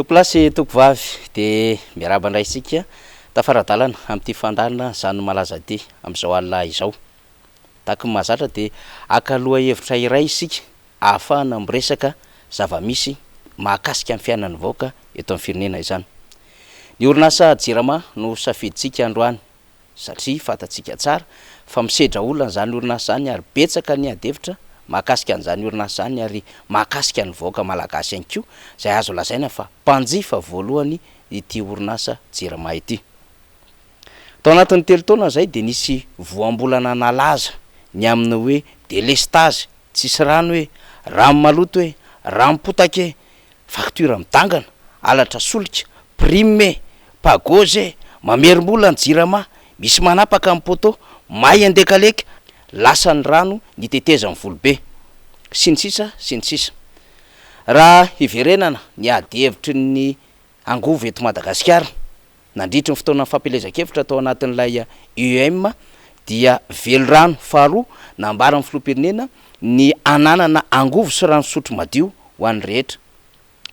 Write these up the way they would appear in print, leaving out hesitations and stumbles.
Tompolahy sy tompovavy dia miarahaba indray isika tafara-dalana amin'ity fandaharana Zany Malaza ity amin'izao alina izao. Tahaka ny mahazatra dia haka lohahevitra iray isika ahafahana miresaka zava-misy mahakasika ny fiainan'ny vahoaka eto amin'ny firenena izany. Ny orinasa Jirama no safidintsika androany satria fantatsika tsara fa misedra olana izany orinasa izany ary betsaka ny ady hevitra mahakasika an'izany orinasa izany ary mahakasika ny vahoaka malagasy ihany koa izay azo lazaina fa mpanjifa voalohany ity orinasa Jirama ity. Tao anatin'ny telo taona izay dia nisy voambolana nalaza ny amin'ny hoe delestazy, tsisy rano e, rano maloto e, ranom-potaka e, Facture midangana, halatra solika, prime e, pagoz e, mamerim-bola ny jirama, misy manapaka ny poteau, may andekaleka, lasa ny rano nitetezan'ny volobe. Sy ny sisa sy ny sisa. Raha hiverenana ny ady hevitry ny angovo eto Madagasikara, Nandritry ny fotoanan'ny fampielezan-kevitra tao anatin'ilay UEM dia velirano faharoa nambaran'ny filoham-pirenena ny hananana angovo sy rano fisotro madio ho an'ny rehetra.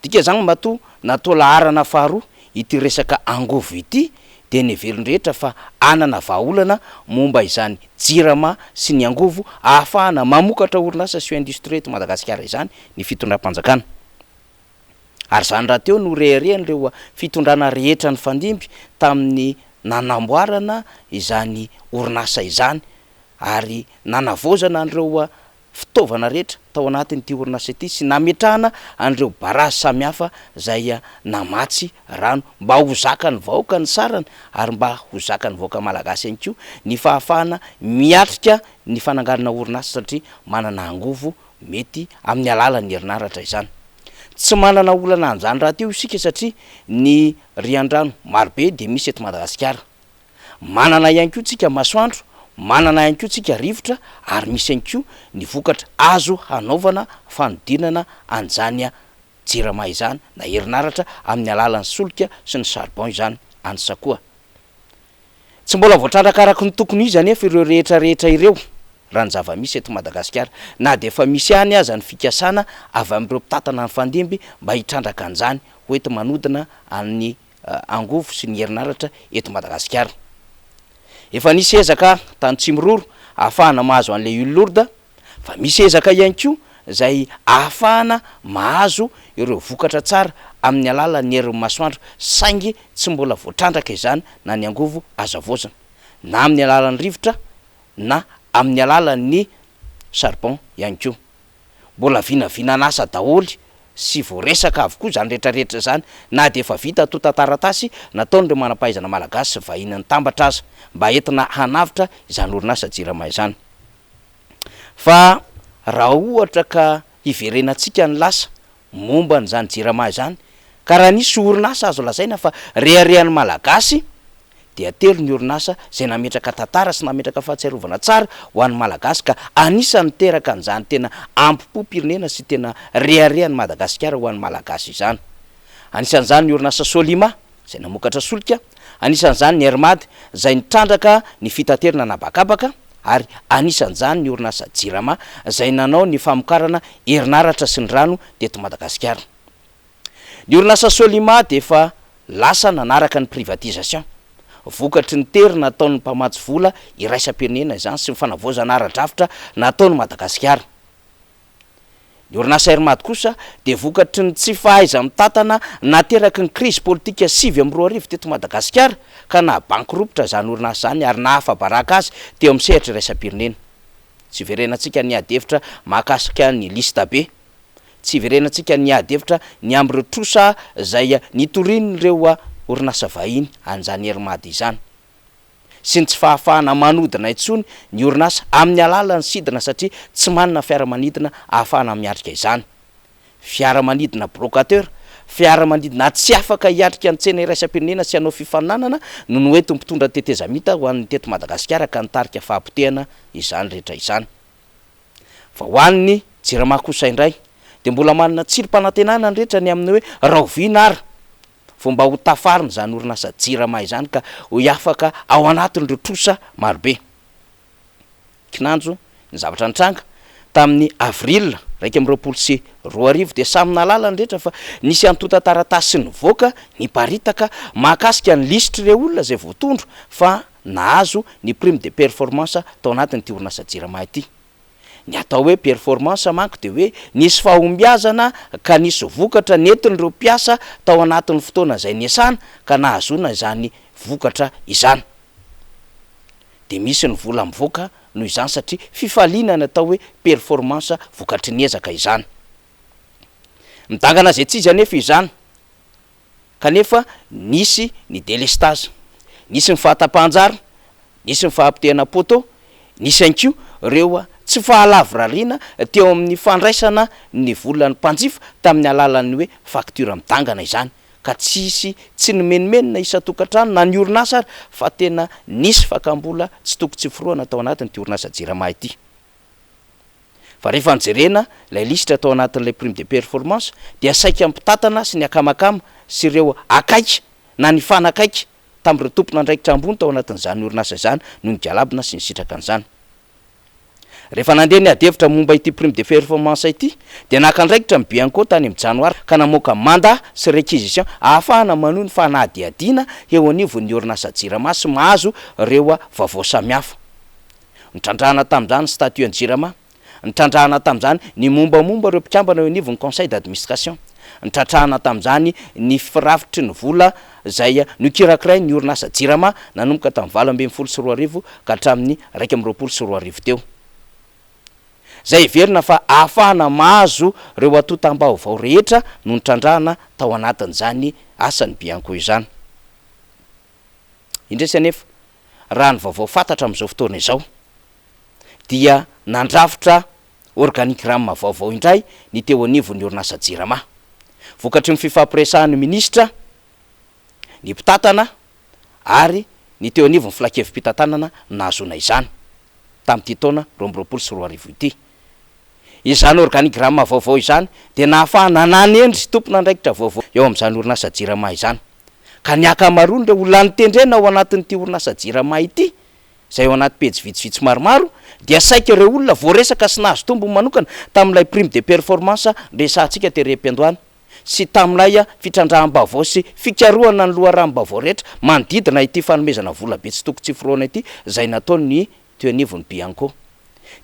Dika izany matoa natao laharana faharoa ity resaka angovo ity dia neverin'ny rehetra fa hanana vahaolana momba izany Jirama sy ny angovo ahafahana mamokatra orinasa sy industrie eto Madagasikara izany ny fitondram-panjakana. Ary izany rahateo no reharehan'ireo fitondrana rehetra nifandimby tamin'ny nanamboarana izany orinasa izany ary nanavaozana an'ireo fitaovana rehetra tao anatin'ity orinasa ity sy nametrahana an'ireo barazy samihafa izay namatsy rano mba ho zakan'ny vahoaka ny sarany ary mba ho zakan'ny vahoaka malagasy ihany koa ny fahafahana miatrika ny fananganana orinasa satria manana angovo mety amin'ny alalan'ny herinaratra izany. Tsy manana olana an'izany rahateo isika satria ny riandrano marobe dia misy eto Madagasikara. Manana ihany koa tsika masoandro, manana ihany koa tsika rivotra ary misy ihany koa ny vokatra azo hanaovana fanodinana an'izany jirama izany na herinaratra amin'ny alalan'ny solika sy ny charbon izany any Sakoa. Tsy mbola voatrandraka araka ny tokony ho izy anefa ireo rehetra rehetra ireo raha ny zava-misy eto Madagasikara, na dia efa misy ihany aza ny fikasana avy amin'ireo mpitantana nifandimby mba hitrandraka an'izany ho enti-manodina an'ny angovo sy ny herinaratra eto Madagasikara. Efa nisy ezaka tany Tsimiroro ahafahana mahazo an'ilay huile lourde, Fa misy ezaka ihany koa izay ahafahana mahazo ireo vokatra tsara amin'ny alalan'ny herin'ny masoandro saingy tsy mbola voatrandraka izany na ny angovo azo havaozina na amin'ny alalan'ny rivotra na amin'ny alalan'ny charbon ihany koa. Mbola vinavinan'asa daholo sy voaresaka avokoa izany rehetra rehetra izany na dia efa vita antontan-taratasy nataon'ireo manam-pahaizana malagasy sy vahiny nitambatra aza mba entina hanavotra izany orinasa Jirama izany. Fa raha ohatra ka hiverenantsika ny lasa momba an'izany Jirama izany, ka raha nisy orinasa azo lazaina fa reharehan'ny Malagasy dia telo ny orinasa izay nametraka tantara sy nametraka fahatsiarovana tsara ho an'ny Malagasy ka anisan'ny niteraka an'izany tena ampompom-pirenena sy tena reharehan'i Madagasikara ho an'ny Malagasy izany. Anisan'izany ny orinasa Solima izay namokatra solika, anisan'izany ny Air Mad izay nitrandraka ny fitaterana an'habakabaka ary anisan'izany ny orinasa Jirama izay nanao ny famokarana herinaratra sy ny rano teto Madagasikara. Ny orinasa Solima dia efa lasa nanaraka ny privatisation, vokatry ny tery nataon'ny mpamatsy vola iraisam-pirenena izany sy ny fanavaozana ara-drafitra nataon'i Madagasikara. Ny orinasa Air Mad kosa dia vokatry ny tsy fahaiza-mitantana nateraky ny krizy politika 2009 teto Madagasikara ka naha bankirompitra izany orinasa izany ary naha afa-baraka azy teo amin'ny sehatra iraisam-pirenena. Tsy hiverenantsika ny ady hevitra mahakasika ny liste be. Tsy hiverenantsika ny ady hevitra ny amin'ireo trosa izay nitorian'ireo orinasa vahiny an'izany Air Mad izany. sy ny tsy fahafahana manodina intsony ny orinasa amin'ny alalan'ny sidina satria tsy manana fiaramanidina ahafahana miatrika izany. Fiaramanidina brocateur, fiaramanidina tsy afaka hiatrika ny tsena iraisam-pirenena sy hanao fifaninanana no noentin'ny mpitondra tetezamita ho an'ny teto Madagasikara ka nitarika fahapotehana izany rehetra izany. Fa ho an'ny Jirama kosa indray dia mbola manana tsirim-panantenana ny rehetra ny amin'ny hoe rahoviana ary vao mba ho tafarina izany orinasa Jirama izany ka ho afaka ao anatin'ireo trosa marobe. Kinanjo ny zavatra nitranga tamin'ny avril 2021 dia samy nahalala ny rehetra fa nisy antontan-taratasy nivoaka niparitaka mahakasika ny lisitr'ireo olona izay voatondro fa nahazo ny prime de performance tao anatin'ity orinasa Jirama ity. Ny atao hoe performance manko dia hoe nisy fahombiazana ka nisy vokatra nentin'ireo mpiasa tao anatin'ny fotoana izay niasana ka nahazoana izany vokatra izany. Dia misy ny vola mivoaka noho izany satria fifaliana ny atao hoe performance vokatry ny ezaka izany. Midangana izay tsy izy anefa izany kanefa nisy ny délestage, nisy ny fahatapahan-jara, nisy ny fahapotehana poteau, nisy ihany koa ireo tsy fahalavorariana teo amin'ny fandraisana ny volan'ny mpanjifa tamin'ny alalan'ny hoe facture midangana izany ka tsisy tsy nimenomenona isan-tokantrano na ny orinasa ary fa tena nisy fakam-bola tsy toko tsy forohana tao anatin'ity orinasa Jirama ity. Fa rehefa nojerena ilay lisitra tao anatin'ilay prime de performance dia saika mpitantana sy ny akamakama sy ireo akaiky na nifanakaiky tamin'ireo tompon'andraikitra ambony tao anatin'izany orinasa izany no nigalabona sy nisitraka an'izany. Rehefa nandeha ny adihevitra momba ity prime de performance ity dia naka andraikitra ny Bianco tany amin'ny janoary ka namoaka mandat sy réquisition ahafahana manohy ny fanadihadiana eo anivon'ny orinasa Jirama sy mahazo ireo vaovao samihafa. Nitrandrahana tamin'izany ny statut an'ny Jirama. Nitrandrahana tamin'izany ny mombamomba ireo mpikambana eo anivon'ny conseil d'administration. Nitratrahana tamin'izany ny firafitry ny vola izay nokirakirain'ny orinasa Jirama nanomboka tamin'ny 2018 ka hatramin'ny 2021 teo. Izay heverina fa ahafahana mahazo ireo antontam-baovao rehetra no nitrandrahana tao anatin'izany asan'ny Bianco izany. Indrisy anefa, raha ny vaovao fantatra amin'izao fotoana izao dia nandrafitra organigramme vaovao indray ny teo anivon'ny orinasa Jirama. Vokatry ny fifampiresahan'ny minisitra, ny mpitantana ary ny teo anivon'ny filankevi-pitantanana no nahazoana izany, tamin'ity taona 2022 ity. Izany organigramme vaovao izany dia nahafahana nanendry tompon'andraikitra vaovao eo amin'izany orinasa Jirama izany. Ka ny ankamaroan'ireo olona notendrena ao anatin'ity orinasa Jirama ity, izay ao anaty pejy vitsivitsy maromaro, dia saika ireo olona voaresaka sy nahazo tombony manokana tamin'ilay prime de performance noresahantsika tery am-piandohana sy tamin'ilay fitrandraham-baovao sy fikarohana ny loharanom-baovao rehetra manodidina ity fanomezana vola be tsy toko tsy forohana ity izay nataon'ny teo anivon'ny Bianco.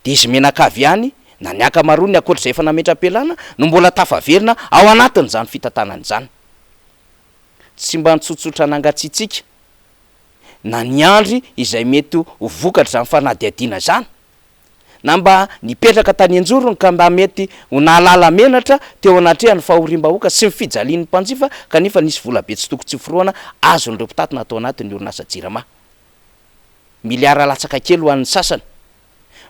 Dia izy mianakavy ihany, na ny ankamaroany ankoatra izay efa nametra-pialana, no mbola tafaverina ao anatin'izany fitantanana izany. Tsy mba nitsotsotra nangatsiatsiaka na niandry izay mety ho vokatr'izany fanadihadiana izany, na mba nipetraka tany an-jorony ka mba mety ho nahalala menatra teo anatrehan'ny fahoriam-bahoaka sy ny fijalian'ny mpanjifa kanefa nisy volabe tsy toko tsy forohana azon'ireo mpitantana tao anatin'ny orinasa Jirama. Miliara latsaka kely ho an'ny sasany,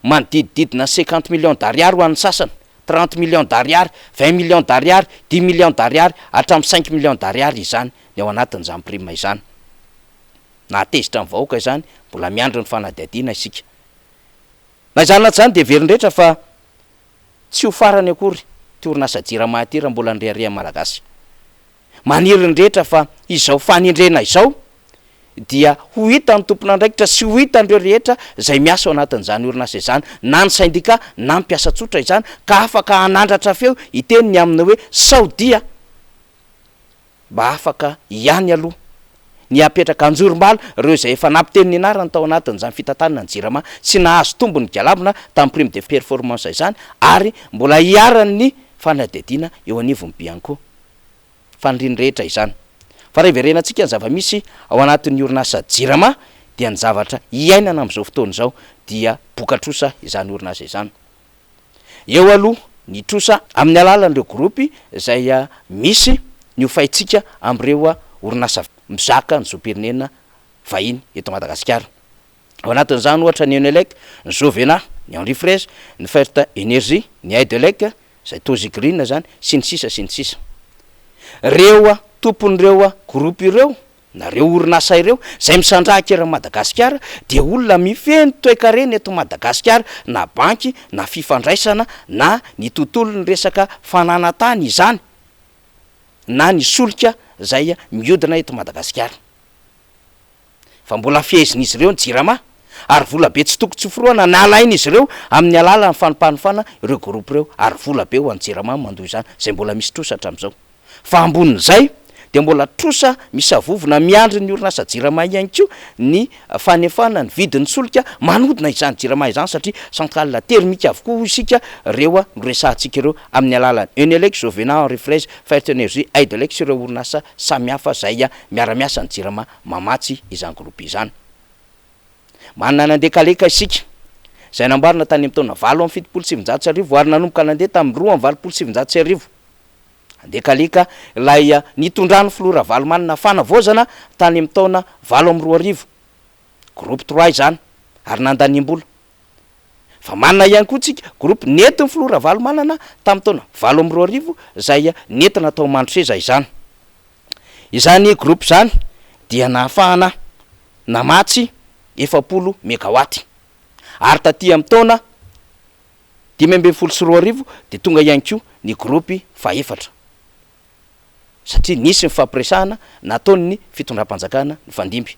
manodidididina ny cinquante millions d'ariary ho an'ny sasany, trente millions d'ariary, vingt millions d'ariary, dix millions d'ariary, hatramin'ny cinq millions d'ariary izany ny ao anatin'izany prime izany. Nahatezitra ny vahoaka izany, mbola miandry ny fanadihadiana isika. Na izany na tsy izany dia heverin'ny rehetra fa tsy ho farany akory ity orinasa Jirama ity raha mbola nirehareha ny Malagasy. Maniry ny rehetra fa izao fanendrena izao dia ho hitan'ny tompon'andraikitra sy ho hitan'ireo rehetra izay miasa ao anatin'izany orinasa izany na ny sendika na ny mpiasa tsotra izany ka afaka hanandratra feo hiteny ny amin'ny hoe sao dia mba afaka ihany aloha ny hapetraka anjorom-bala ireo izay efa nampiteny ny anarany tao anatin'izany fitantanana ny Jirama sy nahazo tombony galabona tamin'ny prime de performance izany ary mbola iharan'ny fanadihadiana eo anivon'ny Bianco. Fanirian'ny rehetra izany. Fa raha hiverenantsika ny zava-misy ao anatin'ny orinasa Jirama dia ny zavatra iainana amin'izao fotoana izao dia boka-trosa izany orinasa izany. Eo aloha ny trosa amin'ny alalan'ireo gropy izay misy ny hofaintsika amin'ireo orinasa mizaka ny zom-pirenena vahiny eto Madagasikara. Ao anatin'izany ohatra ny Enelec, ny Jovena, ny Henri Fraise, ny Fert Energie, ny Aidelec, izay Tozzi Green izany, sy ny sisa sy ny sisa. Ireo tompon'ireo groupe ireo na ireo orinasa ireo izay misandrahaka eran'i Madagasikara dia olona mifehy ny toekarena eto Madagasikara na banky na fifandraisana na ny tontolon'ny resaka fananan-tany izany na ny solika izay mihodina eto Madagasikara. Fa mbola fehezin'izy ireo ny Jirama. Ary vola be tsy toko tsy forohana nalain'izy ireo amin'ny alalan'ny fanompanofana ireo groupe ireo ary vola be ho an'ny Jirama mandoa izany izay mbola misy trosa hatramin'izao. Fa ambonin'izay dia mbola trosa misavovona miandry ny orinasa Jirama ihany koa ny fanefana ny vidin'ny solika manodina izany Jirama izany satria centrale thermique avokoa hoy isika ireo noresahantsika ireo amin'ny alalan'ny Enelec, Jovena, Henri Fraise, Fert Energie, Heidelec sy ireo orinasa samihafa izay miara-miasa ny Jirama mamatsy izany groupe izany. Manana ny Andekaleka isika, izay namboarina tany amin'ny taona 1978 ary nanomboka nandeha tamin'ny 1982. Andekaleka ilay nitondran'ny filoha Ravalomanana fanavaozana tany amin'ny taona 2008. Groupe trois izany, ary nandaniam-bola. Fa manana ihany koa tsika groupe nentin'ny filoha Ravalomanana tamin'ny taona 2008 izay nentina tao Mandroseza izany. Izany groupe izany dia nahafahana namatsy 40 megawatt. Ary taty amin'ny taona 2015 dia tonga ihany koa ny groupe fahefatra. Satria nisy ny fifampiresahana nataon'ny fitondram-panjakana nifandimby.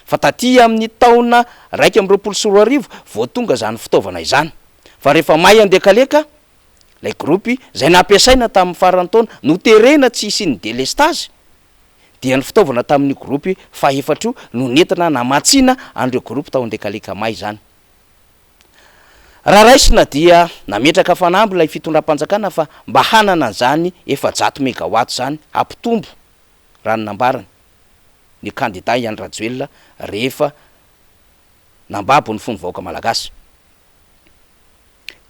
Fa taty amin'ny taona 2021 vao tonga izany fitaovana izany. Fa rehefa may Andekaleka, ilay groupe izay nampiasaina tamin'ny faran'ny taona noterena tsy hisian'ny delestazy, dia ny fitaovana tamin'io groupe fahefatra io no nentina namatsiana an'ireo groupe tao Andekaleka may izany. Raha raisina dia nametraka fanamby ilay fitondram-panjakana fa mba hanana an'izany 400 megawatt izany hampitombo raha ny nambarany ny kandida i Andry Rajoelina rehefa nambabo ny fon'ny vahoaka malagasy.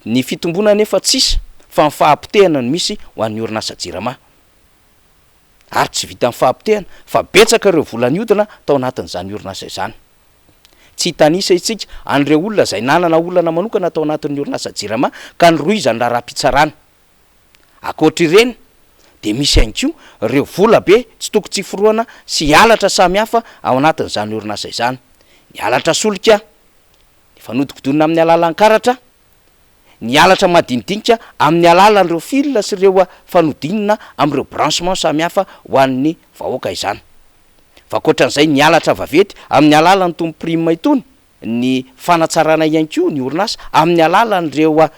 Ny fitomboana anefa tsisy fa ny fahapotehana no misy ho an'ny orinasa Jirama. Ary tsy vitan'ny fahapotehana fa betsaka ireo vola nihodina tao anatin'izany orinasa izany. Tsy hitanisa isika an'ireo olona izay nanana olana manokana tao anatin'ny orinasa Jirama ka nirohizan'ny raharaham-pitsarana. Ankoatra ireny dia misy ihany koa ireo vola be tsy toko tsy forohana sy halatra samihafa ao anatin'izany orinasa izany. Ny halatra solika, ny fanodikodinana amin'ny alalan'ny karatra, ny halatra madinidinika amin'ny alalan'ireo fil sy ireo fanodinana amin'ireo branchement samihafa ho an'ny vahoaka izany. Fa ankoatran'izay ny halatra vaventy amin'ny alalan'itony prime itony, ny fanatsarana ihany koa ny orinasa amin'ny alalan'ireo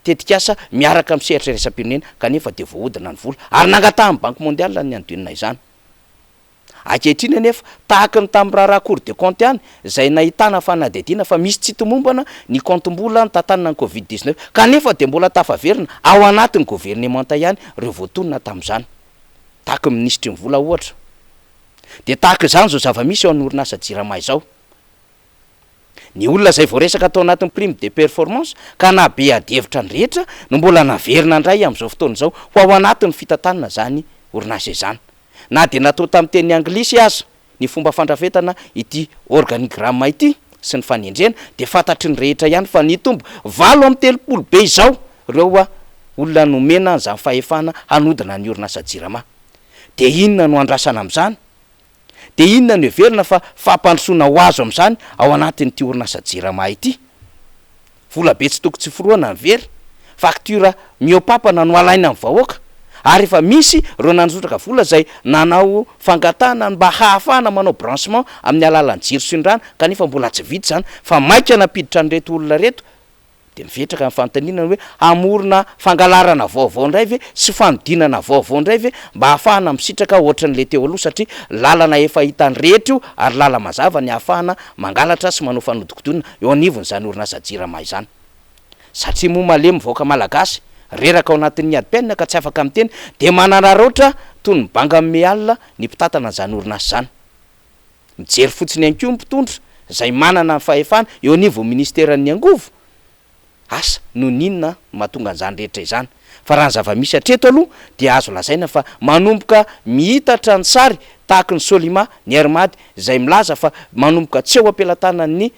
tetikasa miaraka amin'ny sehatra iraisam-pirenena kanefa dia voahodina ny vola ary nangatahan'ny Banque mondiale ny hanodinana izany. Ankehitriny anefa, tahaka ny tamin'ny raharaha Cour des comptes ihany, izay nahitana fanadihadiana fa misy tsy tomombana ny kaontim-bola nitantanana ny Covid 19, kanefa dia mbola tafaverina ao anatin'ny governemanta ihany ireo voatonona tamin'izany. Tahaka ny minisitry ny vola ohatra. Dia tahaka izany izao zava-misy ao amin'ny orinasa Jirama izao. Ny olona izay voaresaka tao anatin'ny prime de performance ka nahabe adihevitra ny rehetra no mbola naverina indray amin'izao fotoana izao ho ao anatin'ny fitantanana izany orinasa izany. Na dia natao tamin'ny teny anglisy aza ny fomba fandrafetana ity organigramme ity sy ny fanendrena dia fantatry ny rehetra ihany fa nitombo 38 be izao ireo olona nomena an'izany fahefana hanodina ny orinasa Jirama. Dia inona no andrasana amin'izany? Dia inona no heverina fa fampandrosoana ho azo amin'izany ao anatin'ity orinasa Jirama ity? Vola be tsy toko tsy forohana ny very, facture mihoa-papana no alaina amin'ny vahoaka, ary efa misy ireo nandrotraka vola izay nanao fangatahana ny mba hahafahana manao branchement amin'ny alalan'ny jiro sy ny rano kanefa mbola tsy vita izany fa maika nampiditra an'ireto olona ireto Dia mivetraka ny fanontaniana ny hoe hamorona fangalarana vaovao indray ve sy fanodinana vaovao indray ve mba hahafahana misitraka ohatran'ilay teo aloha satria lalana efa hitan'ny rehetra io ary lala-mazava ny hahafahana mangalatra sy manao fanodikodinana eo anivon'izany orinasa Jirama izany. Satria moa malemy vahoaka malagasy, reraka ao anatin'ny adim-piainana ka tsy afaka miteny dia manararaotra toy ny banga mialona ny mpitantana an'izany orinasa izany. Mijery fotsiny ihany koa ny mpitondra izay manana ny fahefana eo anivon'ny minisiteran'ny angovo. Asa noho ny inona no mahatonga an'izany rehetra izany. Fa raha ny zava-misy hatreto aloha dia azo lazaina fa manomboka miitatra ny sary tahaky ny Solima, ny Air Mad izay milaza fa manomboka tsy eo am-pelatanan'ny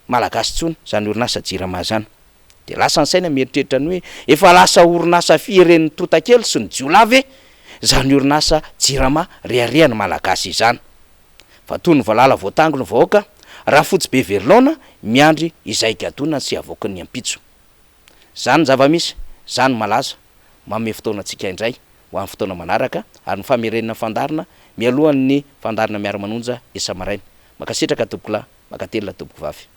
Malagasy intsony izany orinasa Jirama izany. Dia lasa ny saina mieritreritra ny hoe efa lasa orinasa fiheren'ny tontakely sy ny jiolahy ve izany orinasa Jirama reharehan'ny Malagasy izany? Fa toy ny valala voatango ny vahoaka, rafotsy be very laona miandry izay higadonany sy havoakin'ny ampitso. Izany ny zava-misy, izany malaza, manome fotoana antsika indray ho amin'ny fotoana manaraka ary ny famerenana fandaharana mialohan'ny fandaharana miara-manonja isa-maraina. Mankasitraka tompokolahy. Mankatelina tompoko vavy.